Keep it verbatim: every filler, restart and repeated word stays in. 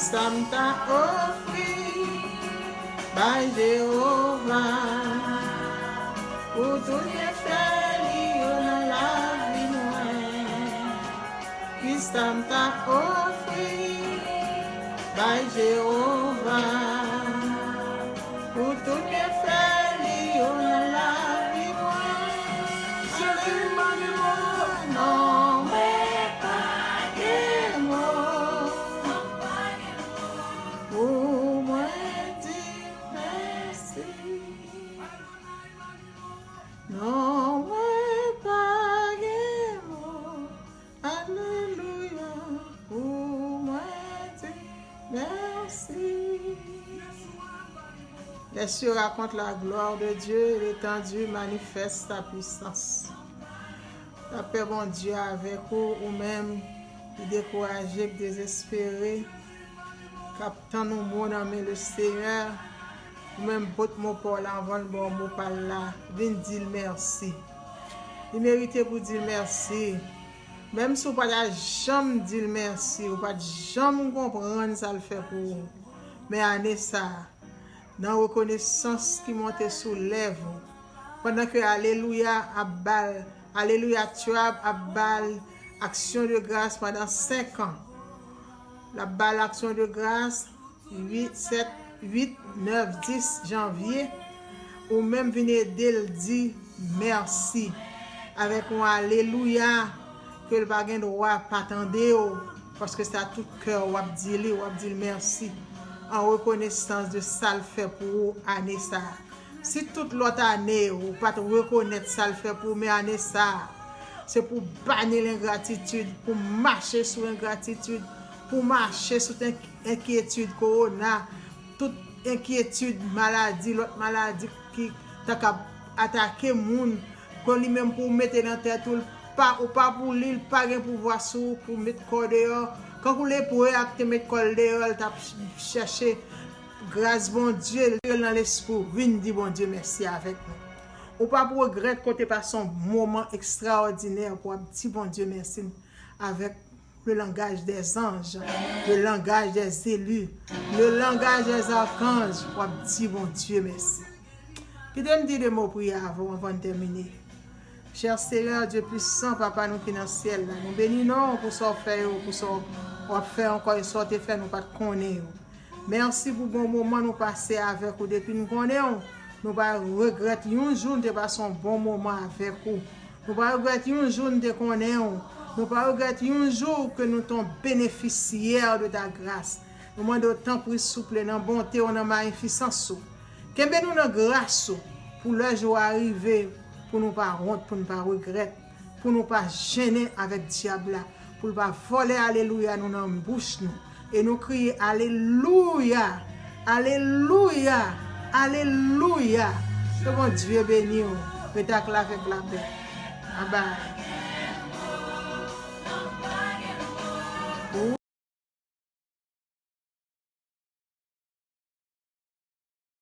Sa m ta ofri bay Jewova pou tout byenfè li yo nan lavi mwen. Kisa m ta ofri bay Jewova pou tout byenfè li yo nan lavi mwen? Jezi, m pa gen mo, non, mwen pa gen mo pou mwen di mèsi. Non, mwen pa gen mo. Alelouya, pou mwen di mèsi. Les cieux racontent la gloire de Dieu et l'étendue manifeste sa puissance. Lapè Bondye avèk ou, ou menm ki dekouraje, ki dezespere, k ap tann yon mo nan men Lesenyè, ou menm pot mo pa w la anvan l ba w mo pa l la, vin di l mèsi. Li merite pou di l mèsi. Menm si w pa ta janm di l mèsi, ou pa t janm konprann sa l fè pou ou. Men ane sa a, nan rekonesans ki monte sou lèv ou, pandan ke Alelouya ap ba l, Alelouya Tribe ap ba l aksyon de gras pandan senk an. L ap ba l aksyon de gras uit, sèt, uit, nèf, dis janvye. Ou menm vin ede l di mèsi avèk yon alelouya ke l pa gen dwa pa tande w, paske se a tout kè w ap di li, w ap di l mèsi an rekonesans de sa l fè pou ou ane sa a. Si tout lòt ane ou pa t rekonèt sa l fè pou ou, men ane sa a, se pou w bani lengratitid, pou w mache sou engratitid, pou w mache sou enk-, enkyetid kowona, tout enkyetid maladi, lòt maladi ki ta kab atake moun, ke li menm pou w mete nan tèt ou, l pa, ou pa pou li, l pa gen pouvwa sou ou pou w met kò w deyò. Kankou lepre a ki te met kò l deyò, l t ap ch-, chèche gras Bondye, l nan lespri w, vin di Bondye mèsi avèk nou. Ou p ap regrèt ke w te pase yon moman ekstraòdinè pou w ap di Bondye mèsi avèk le langage des anges, le langage des élus, le langage des archanges, w ap di Bondye mèsi. Kite m di de mo priyè avè w anvan n tèmine. Chè Seyè, Dye pwisan, Papa nou ki nan syèl la, nou beni non w pou sa w fè yo, pou sa w ap fè ankò e sa w te fè nou pa t konnen yo. Mèsi pou bon moman nou pase avèk ou depi n konnen w. Nou pa regrèt yon jou n te pase yon bon moman avèk ou. Nou pa regrèt yon jou n te konnen w. Nou pa regrèt yon jou ke nou te yon benefisyè de ta gras. Nou mande w tanpri souple nan bonte w, nan mayifisans ou. Kenbe nou nan gras ou pou lè jou a rive, pou nou pa wont, pou nou pa regrèt, pou nou pa jennen avèk dyab la, pou l pa vòlè alelouya nou nan bouch nou. E nou kriye alelouya, alelouya, alelouya. Ke Bondye beni w. Rete ak l avèk lapè. Babay.